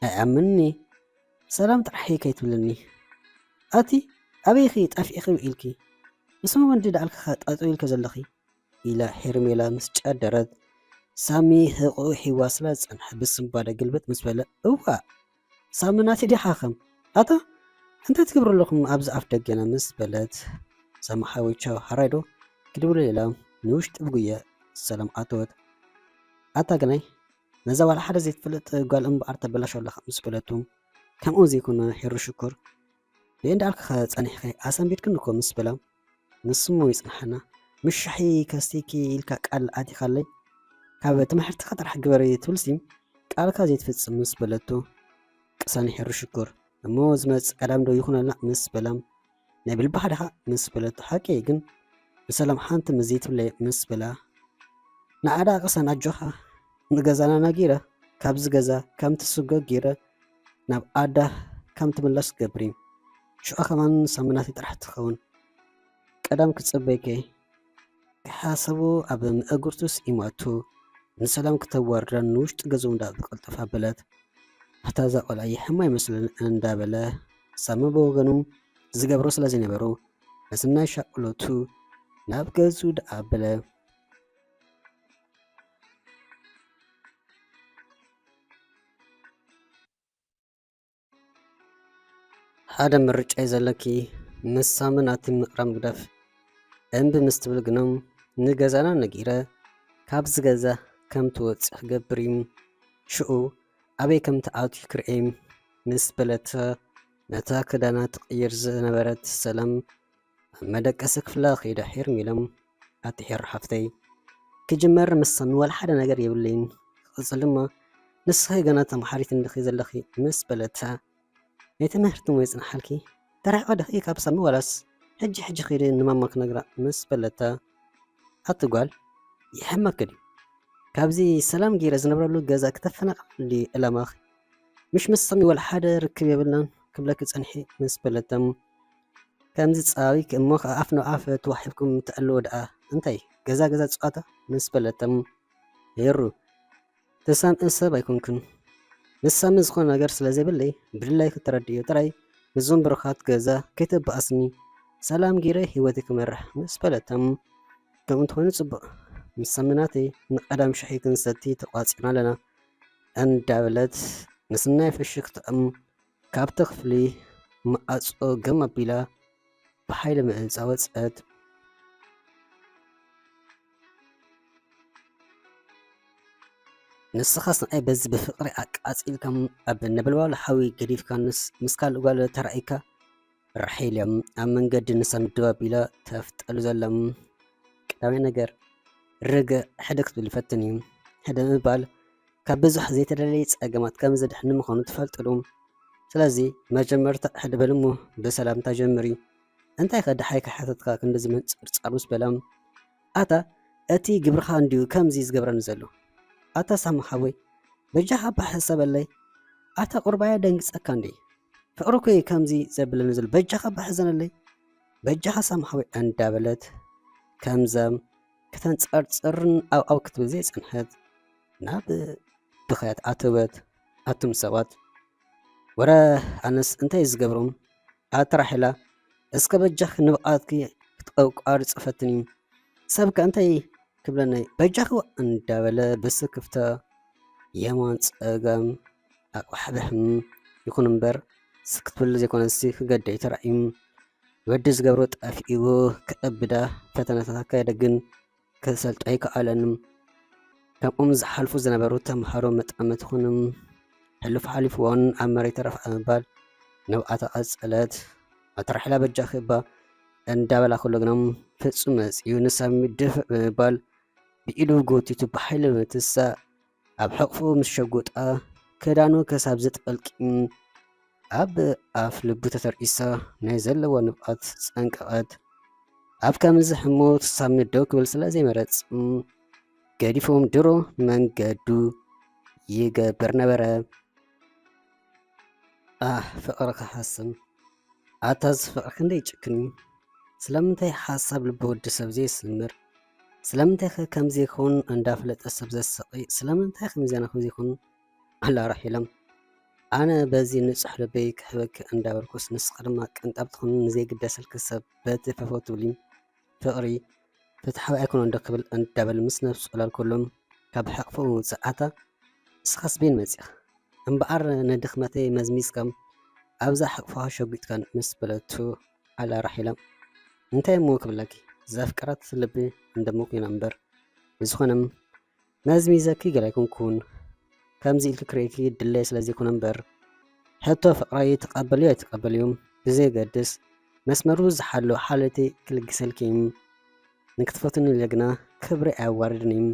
ኣይኣምንኒ። ሰላም ጥራሕ ከይትብልኒ። ኣቲ ኣበይኺ ጠፊእኺ ውዒልኪ? ምስ መን ወዲ ደኣልኪ ኸ ጠጠው ኢልኪ ዘለኺ? ኢላ ሄርሜላ ምስ ጨደረት፣ ሳሚ ህቕኡ ሒዋ ስለ ዝጸንሐ ብስንባደ ግልብጥ ምስ በለ፣ እዋእ! ሳሚ ናቲ ዲኻ ከም? ኣታ እንታይ ትገብሩ ኣለኹም ኣብዚ ኣፍ ደገና? ምስ በለት፣ ሳሚ ሓወይ ቻው፣ ሓራይ ዶ? ክድውል ኢላ ንውሽጢ ብጉየ ሰላም ኣተወት። ኣታ ግናይ ነዛ ዋላ ሓደ ዘይትፈልጥ ጓል እምበኣር ተበላሾ ኣለኻ ምስ በለቱ፣ ከምኡ ዘይኮነ ሄሩ ሽኮር ብእንዳ ኣልክኸ ጸኒሕኸ ኣሰንቢድክኒ እኮ ምስ በላ፣ ንስሞ ይጽንሓና፣ ምስ ሻሂ ከስቲኪ ኢልካ ቃል ኣቲኻለይ፣ ካብ ትምሕርትኻ ጥራሕ ግበሪ ትብልሲ ቃልካ ዘይትፍጽም ምስ በለቶ፣ ቅሳኒ ሄሩ ሽኮር እሞ ዝመጽእ ቀዳም ዶ ይኹነልና ምስ በላ፣ ናይ ብልባሕ ዲኻ ምስ በለቶ፣ ሓቂ ግን ብሰላም ሓንቲ ምስ ዘይትብለይ ምስ በላ፣ ንዓዳ ቅሳን ኣጆኻ ንገዛና ነጊረ ካብዚ ገዛ ከም ትስጎግ ገይረ ናብ ኣዳ ከም ትምለስ ገብሪ። ሽዑ ከማን ሳምናቲ ጥራሕ ትኸውን። ቀዳም ክጽበይከ ክሓሰቡ ኣብ ምእግርቱ ስኢማቱ ንሰላም ክተዋርዳን ንውሽጢ ገዝኡ እንዳ ብቕልጥፍ ኣበለት። ኣታ እዛ ቆልዓ ይሕማ ይመስልን እንዳበለ ሳሚ ብወገኑ ዝገብሮ ስለ ዘይነበሩ ነስናይ ሻቅሎቱ ናብ ገዝኡ ደኣ ኣበለ። ሓደ ምርጫ እዩ ዘለኪ፣ ምስ ሳሚ ናቲ ምቕራብ ምግዳፍ። እምቢ ምስ ትብል ግኖም ንገዛና ነጊረ ካብዚ ገዛ ከም ትወፅእ ክገብር እዩ። ሽኡ ኣበይ ከም ትኣትዩ ክርእየ ምስ በለታ፣ ነታ ክዳና ትቕይር ዝነበረት ሰላም ኣብ መደቀሲ ክፍላ ከይዳ ሄርሜላ፣ ኣቲ ሄሩ ሓፍተይ፣ ክጅመር ምስ ሳሚ ዋላ ሓደ ነገር የብለይን። ክቕጽል ድማ ንስኺ ገና ተምሃሪት እንዲኺ ዘለኺ ምስ በለታ፣ ናይ ትምህርቲ እሞ ይጽንሓልኪ፣ ተራሒቑ ዲኺ ካብ ሳሚ ዋላስ ሕጂ ሕጂ ከይደ ንማማ ክነግራ ምስ በለታ፣ ኣቲ ጓል ይሕመኪ ድዩ? ካብዚ ሰላም ገይረ ዝነብረሉ ገዛ ክተፈናቕሊ ዕላማኺ? ምሽ ምስ ሳሚ ዋላ ሓደ ርክብ የብልናን ክብለኪ ጸኒሐ ምስ በለቶም፣ ከምዚ ጸባቢክ እሞ ከኣ ኣፍ ንኣፍ ተዋሒብኩም ትዕልዎ ደኣ እንታይ ገዛ ገዛ ጸዋታ ምስ በለቶም፣ ሄሩ ተሳምእ ሰብ ኣይኮንክን። ምስ ሳሚ ዝኾነ ነገር ስለ ዘይብለይ ብድላይ ክተረድእዮ ጥራይ፣ ምስዞም ብሩኻት ገዛ ከይተባእስኒ ሰላም ገይረ ህይወተይ ክመርሕ ምስ በለቶም፣ ከምኡ እንተኾይኑ ጽቡቕ። ምስ ሳሚ ናተይ ንቐዳም ሻሂ ክንሰቲ ተቋጺርና ኣለና እንዳበለት ምስናይ ፍሽኽትኦም ካብቲ ክፍሊ መኣጾ ገም ኣቢላ ብሓይሊ ምእንጻ ወጸት። ንስኻስ ንኣይ በዚ ብፍቕሪ ኣቃጺልካም ኣብ ነበልባሉ ሓዊ ገዲፍካንስ ምስ ካልእ ጓል ተራኢካ? ራሄል እያ ኣብ መንገዲ ንሳሚ ደው ኣቢላ ተፍጠሉ ዘላ። ቀዳማይ ነገር ርግእ ሕደ ክትብል ይፈትን እዩ። ሕደ ምባል ካብ ብዙሕ ዘይተደለየ ጸገማት ከም ዘድሕን ምዃኑ ትፈልጥሉ። ስለዚ መጀመርታ ሕደ በል እሞ ብሰላምታ ጀምሪ። እንታይ ከ ደሓይ ክሓተትካ ክንድዚ ምንጽርጻር ምስ በላ፣ ኣታ እቲ ግብርኻ እንድዩ ከምዚ ዝገብረኒ ዘሎ። ኣታ ሳሚ ሓወይ በጃኻ እባ ሕሰበለይ። ኣታ ቁርባይ ኣደንግጸካ እንዴ? ፍቕሪ እኮ እዩ ከምዚ ዘብለኒ ዘሎ። በጃኻ እባ ሕዘነለይ። በጃኻ ሳሚ ሓወይ እንዳበለት ከምዘም ከተንጸርጽርን ኣው ኣው ክትብል ዘይጸንሐት ናብ ብኽያት ኣተወት። ኣቱም ሰባት፣ ወረ ኣነስ እንታይ ዝገብሮም? ኣቲ ራሄላ፣ እስከ በጃኺ ንብቓትኪ ክትቆቋሪ ጽፈትኒ። ሰብ ከ እንታይ ክብለኒ? በጃኺ ዋ እንዳበለ ብስክፍታ የማን ጸጋም ኣቕባሕብሕም። ይኹን እምበር ስክት ክብል ዘይኮነሲ ክገደይ ተራእዩ። ወዲ ዝገብሮ ጠፊእዎ ክዕብዳ ፈተነታት ኣካየደ፣ ግን ክሰልጦ ኣይከኣለን። ከምኦም ዝሓልፉ ዝነበሩ ተምሃሮ መጠመቲ ኾይኖም፣ ሕሉፍ ሓሊፍዎን ኣብ መሬት ተረፍ ኣብ ምባል ንብዓታ ቀጸለት። ኣቲ ራሒላ በጃኺ እባ እንዳበላ ከሎ ግና ፍጹም መጺኡ ንሳሚ ድፍእ ብምባል ብኢዱ ጎቲቱ ብሓይሊ ብምትሳእ ኣብ ሕቕፍኡ ምስ ሸጎጣ ክዳኑ ክሳብ ዝጠልቂ ኣብ ኣፍ ልቡ ተተርኢሳ ናይ ዘለዋ ንብዓት ጸንቀቐት። ኣብ ከምዚ ሕሞት ሳሚ ደው ክብል ስለ ዘይመረጽ፣ ገዲፎም ድሮ መንገዱ ይገብር ነበረ። ኣህ፣ ፍቕሪ ክሓስም። ኣታ እዚ ፍቕሪ ክንደይ ይጭክን እዩ። ስለምንታይ ሓሳብ ልቢ ወዲ ሰብ ዘየስምር? ስለምንታይ ከ ከምዚ ይኸውን እንዳፍለጠ ሰብ ዘሰቒ? ስለምንታይ ከምዚያና ከምዚ ይኸውን? ኣላ ራሒሎም። ኣነ በዚ ንጹሕ ልበይ ክህበኪ እንዳበልኩስ፣ ንስኺ ድማ ቅንጣብ ትኹን ንዘይግደሰልኪ ሰብ በቲ ፈፈው ትብሊ። ፍቕሪ ፍትሓዊ ኣይኮነን ዶ ክብል እንዳበል ምስ ነብሱ ዕላል ከሎ፣ ካብ ሕቕፍኡ ምውጽእ፣ ኣታ ንስኻስ በይን መጺኻ? እምበኣር ንድኽመተይ መዝሚዝካ ኣብዛ ሕቕፍኻ ሸጒጥካን ምስ በለቱ፣ ኣላ ራሒላ፣ እንታይ እሞ ክብለኪ፣ ዘፍቀረት ልቢ እንደሞ ኮይና እምበር። ብዝኾነ መዝሚዘኪ ገለ ኣይኮንኩን። ከምዚ ኢልኪ ክርእየኪ ድለየ ስለ ዘይኮነ እምበር፣ ሕቶ ፍቕረይ ትቐበልዮ ኣይትቐበልዮ ብዘየገድስ፣ መስመሩ ዝሓሎ ሓልዮተይ ክልግሰልኪ እዩ። ንክትፈትኒ ኢለ ግና ክብረይ ኣየዋርድን እዩ።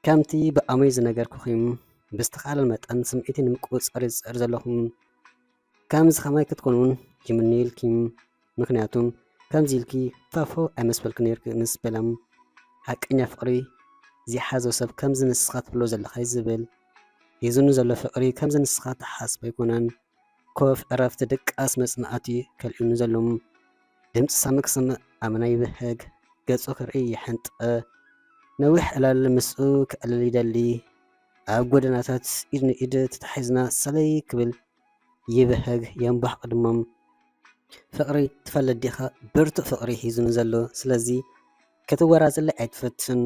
ከምቲ ብኣሞይ ዝነገርኩኺ፣ ብዝተኻእለ መጠን ስምዒተይ ንምቁጽጻር ይጽዕር ዘለኹ። ከምዚ ከማይ ክትኮኑ እውን ይምነየልኪ። ምኽንያቱ ከምዚ ኢልኪ ፈፎ ኣይመስበልኪ ነይርኪ ምስ በላ፣ ሓቀኛ ፍቕሪ ዘይሓዞ ሰብ ከምዚ ንስኻ ትብሎ ዘለኻ እዩ ዝብል። ሒዙኒ ዘሎ ፍቕሪ ከምዚ ንስኻ ትሓስቦ ኣይኮነን። ኮፍ፣ ዕረፍቲ፣ ድቃስ፣ መጽናዕቲ ከልእዩኒ ዘሎ። ድምጺ ሳሚ ክሰምዕ ኣመና ይብህግ፣ ገጹ ክርኢ ይሕንጠ። ነዊሕ ዕላል ምስኡ ከዕልል ይደሊ። ኣብ ጎደናታት ኢድ ንኢድ ተታሒዝና ሰለይ ክብል ይብህግ፣ የንቧሕቕ ድማ። ፍቕሪ ትፈልጥ ዲኻ? ብርቱዕ ፍቕሪ ሒዙኒ ዘሎ። ስለዚ ክትወራዘለይ ኣይትፈትን።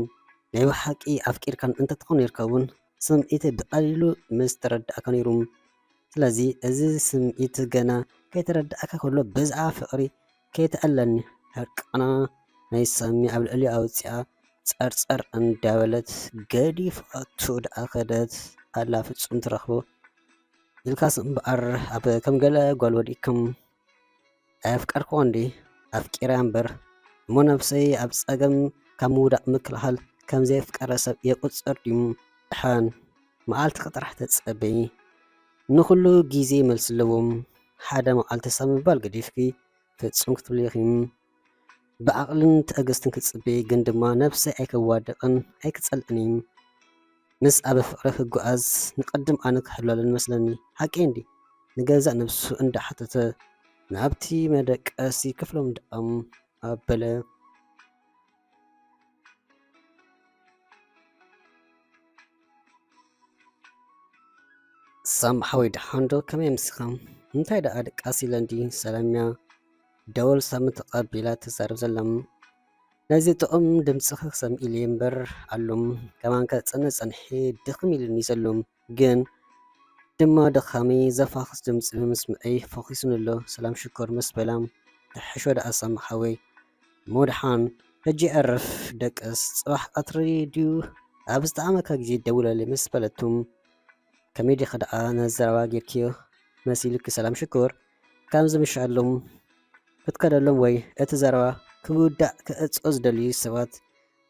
ናይ ብሓቂ ኣፍቂርካን እንተትኾን ነይርካ እውን ስምዒተይ ብቐሊሉ ምስ ተረዳእካ ነይሩ። ስለዚ እዚ ስምዒት ገና ከይተረዳእካ ከሎ ብዛዕባ ፍቕሪ ከይተዕለኒ። ሕርቃና ናይ ሳሚ ኣብ ልዕሊኡ ኣውጺኣ ጸርጸር እንዳበለት ገዲፋቱ ደኣ ከደት። ኣላ ፍጹም ትረኽቦ ኢልካስ እምበኣር ኣብ ከም ገለ ጓል ወዲእኩም። ኣየፍቀርክዎን ድየ? ኣፍቂረ እምበር። እሞ ነብሰይ ኣብ ጸገም ካብ ምውዳቕ ምክልኻል ከም ዘየፍቀረ ሰብ የቁጽር ድዩ? ደሓን መዓልትኺ ጥራሕ ተጸበዪ። ንኹሉ ግዜ መልሲ ኣለዎ። ሓደ መዓልቲ ሰብ ምባል ገዲፍኪ ፍጹም ክትብሊ ኢኺ። ብዓቕልን ትዕግስትን ክጽበዪ፣ ግን ድማ ነብሰይ ኣይከዋድቕን ኣይክጸልእን እዩ። ምስ ኣብ ፍቕሪ ክጓዓዝ ንቐድም ኣነ ክሕሎ ኣለኒ መስለኒ። ሓቀይ እንዲ? ንገዛእ ነብሱ እንዳሓተተ ናብቲ መደቀሲ ክፍሎም ደኣም ኣበለ። ሳም ሓወይ ደሓን ዶ? ከመይ ኣምሲኻ? እንታይ ደኣ ድቃስ ኢለ እንዲ? ሰላም እያ። ደወል ሳሚ ተቐቢላ ትዛረብ ዘላ። ነዚ ጥዑም ድምጽኺ ክሰምዕ ኢለ እምበር ኣሉም ከማን ከጽንዕ ጸኒሐ ድኽም ኢሉኒ ዘሎ። ግን ድማ ድኻመይ ዘፋኽስ ድምጺ ብምስምዐይ ፈኺሱኒ ኣሎ። ሰላም ሽኮር ምስ በላ፣ ተሕሾ ደኣ ሳሚ ሓወይ። እሞ ደሓን፣ ሕጂ ዕረፍ ደቅስ፣ ጽባሕ ቀትሪ ድዩ ኣብ ዝጠዓመካ ግዜ ደውለለይ ምስ በለቱ፣ ከመይ ዲኺ ደኣ ነዚ ዘረባ ጌርክዮ መሲሉኪ ሰላም ሽኮር? ከምዚ ምሻሎም ክትከደሎም ወይ እቲ ዘረባ ክውዳእ ክዕጾ ዝደልዩ ሰባት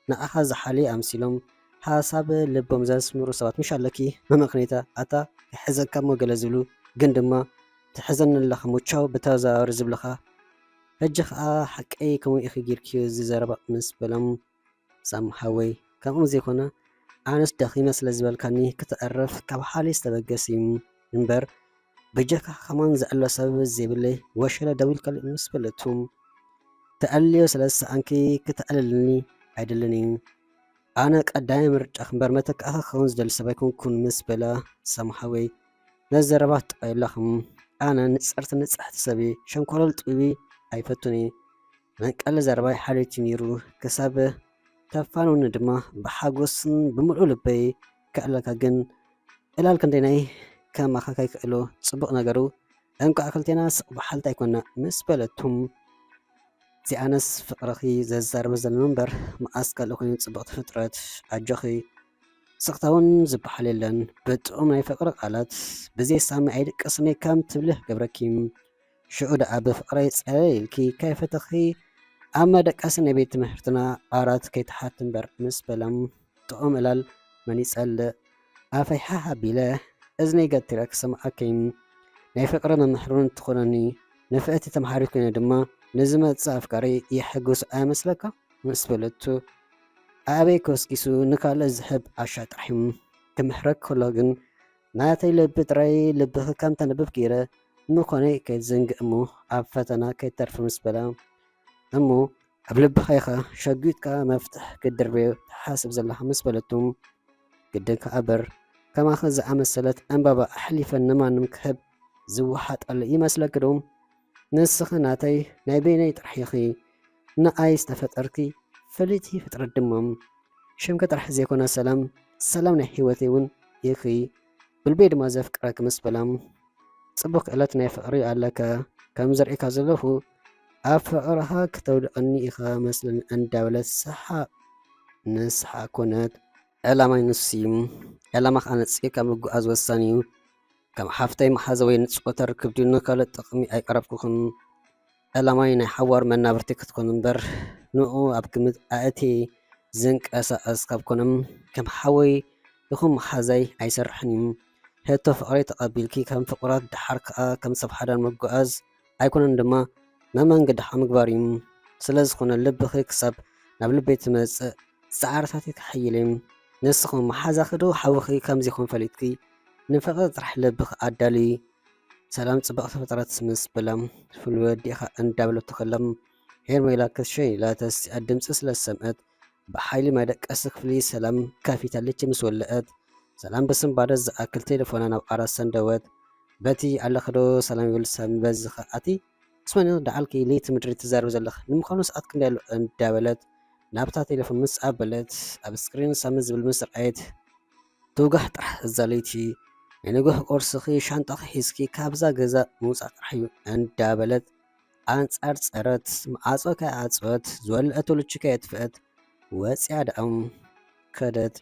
ንዓኻ ዝሓልዩ ኣምሲሎም ሓሳብ ልቦም ዘስምሩ ሰባት ምሽ ኣለኪ። መመኽነይታ ኣታ ክሕዘካ እሞ ገለ ዝብሉ ግን ድማ ትሕዘኒ ኣለኻ እሞ ቻው ብተዘዋዋሪ ዝብልኻ። ሕጂ ኸኣ ሓቀይ ከምኡ ኢኺ ጌርክዮ እዚ ዘረባ ምስ በሎም ሳሚ ሓወይ፣ ከምኡ ዘይኮነ ኣነስ ደኺመ ስለ ዝበልካኒ ክተዕርፍ ካብ ሓልዮት ዝተበገስ እዩ እምበር፣ በጃኻ ከማን ዘዕሎ ሰብ ዘይብለይ ወሸለ ደዊልካሉ ምስ በለቱ፣ ተዕልዮ ስለ ዝሰኣንኪ ክተዕልልኒ ኣይደልን እዩ። ኣነ ቀዳማይ ምርጫኺ እምበር መተካእታ ክኸውን ዝደሊ ሰብ ኣይኮንኩን ምስ በላ፣ ሳሚ ሓወይ ነዚ ዘረባ ትጠቐየላኹም። ኣነ ንጽርቲ ንጽሕቲ ሰብ እየ፣ ሸንኮለል ጥቢቢ ኣይፈቱን እየ። መንቀሊ ዘረባይ ሓልዮት እዩ ነይሩ፣ ክሳብ ተፋንውኒ ድማ ብሓጎስን ብምሉእ ልበይ ከዕልለካ፣ ግን ዕላል ክንደይናይ ከማኻ ከይክእሎ ጽቡቕ ነገሩ፣ እንቋዕ ክልቴና ስቕ በሓልቲ ኣይኮና ምስ በለቱ፣ እዚ ኣነስ ፍቕርኺ ዘዛርብ ዘሎ እምበር መኣስ ካልእ ኮይኑ ጽብቕቲ ፍጥረት፣ ኣጆኺ ስቕታ እውን ዝበሃል የለን። ብጥዑም ናይ ፍቕሪ ቃላት ብዘይ ሳሚ ኣይድቀስን እየ ከም ትብሊ ክገብረኪ። ሽዑ ደኣ ብፍቕረይ ጸለል ኢልኪ ከይፈተኺ ኣብ መደቀሲ ናይ ቤት ትምህርትና ዓራት ከይትሓቲ እምበር ምስ በሎም ጥዑም ዕላል መን ይጸልእ? ኣፈይ ሓሕ ኣቢለ እዝነይ ገቲረ ክሰምዓኪ። ናይ ፍቕሪ መምህር እውን ትኾነኒ። ንፍዕቲ ተምሃሪት ኮይነ ድማ ንዝመጽእ ኣፍቃሪ የሐጉስ ኣይመስለካ? ምስ በለቱ ኣበይ ኮስኪሱ ንካልእ ዝሕብ ዓሻ ጥራሕ እዩ። ክምሕረክ ከሎ ግን ናተይ ልቢ ጥራይ ልብኺ ከም ተንብብ ገይረ ምዃነይ ከይትዘንግእ እሞ ኣብ ፈተና ከይትተርፊ ምስ በላ፣ እሞ ኣብ ልብኻ ኢኻ ሸጒጥካ መፍትሕ ክትድርብዮ ትሓስብ ዘለኻ ምስ በለቱ፣ ግድን ከኣ እምበር ከማኺ ዝኣመሰለት ዕምባባ ኣሕሊፈ ንማንም ክህብ ዝወሓጠሉ ይመስለኪ ዶ? ንስኺ ናተይ ናይ በይነይ ጥራሕ ኢኺ፣ ንኣይ ዝተፈጠርኪ ፍልይቲ ፍጥረት ድማ። ሽምኪ ጥራሕ ዘይኮነ ሰላም፣ ሰላም ናይ ህይወተይ እውን ኢኺ፣ ብልበይ ድማ ዘፍቅረኪ ምስ በላ። ጽቡቕ ክእለት ናይ ፍቕሪ ኣለካ፣ ከም ዘርእካ ዘለኹ ኣብ ፍቕርኻ ክተውድቐኒ ኢኻ መስለኒ እንዳበለት ሰሓቕ ንሰሓቕ ኮነት። ዕላማይ ንሱ እዩ። ዕላማ ከኣ ነጺርካ ምጉዓዝ ወሳኒ እዩ። ከም ሓፍተይ መሓዘ ወይ ንጾታ ርክብ ድዩ ንኻልእ ጥቕሚ ኣይቀረብኩኹን። ዕላማይ ናይ ሓዋር መናብርቲ ክትኮኑ እምበር ንኡ ኣብ ግምት ኣእትየ ዝንቀሳቐስ ካብ ኮነ ከም ሓወይ ይኹን መሓዛይ ኣይሰርሕን እዩ። ሕቶ ፍቕረይ ተቐቢልኪ ከም ፍቑራት ደሓር ከኣ ከም ሰብ ሓዳር ምጉዓዝ ኣይኮነን ድማ መመንገድኻ ምግባር እዩ። ስለ ዝኾነ ልብኺ ክሳብ ናብ ልበይ ትመጽእ ጻዕርታተይ ከሐይል እየ። ንስኹም መሓዛኺ ዶ ሓውኺ ከምዚ ይኾን ፈሊጥኪ ንፍቕሪ ጥራሕ ልብኺ ኣዳልዪ። ሰላም ጽብቕቲ ፍጥረት ምስ በላ ፍሉይ ወዲኻ እንዳበለቶ ከላ ሄርሜላ ክትሸይን ኢላ ተሲኣ ድምጺ ስለ ዝሰምዐት ብሓይሊ መደቀሲ ክፍሊ ሰላም ከፊታ ልቺ ምስ ወለአት ሰላም ብስንባደ ዝኣክል ቴሌፎና ናብ ዓራት ሰንደወት። በቲ ኣለኺ ዶ ሰላም ይብል ሰብ በዚ ከኣቲ እስመኒ ደዓልኪ ለይቲ ምድሪ ትዛረብ ዘለኽ ንምዃኑ ሰዓት ክንደይ ኣሎ እንዳበለት ናብታ ቴሌፎን ምስ ኣበለት ኣብ ስክሪን ሳሚ ዝብል ምስ ረኣየት ትውጋሕ ጥራሕ እዛ ለይቲ ናይ ንግሆ ቁርስኺ ሻንጣኺ ሒዝኪ ካብዛ ገዛ ምውጻእ ጥራሕ እዩ እንዳበለት ኣንጻርጸረት። መዓጾ ከይዓጸወት ዝወለአቶ ልቺ ከየጥፍአት ወጺኣ ደኣ ከደት።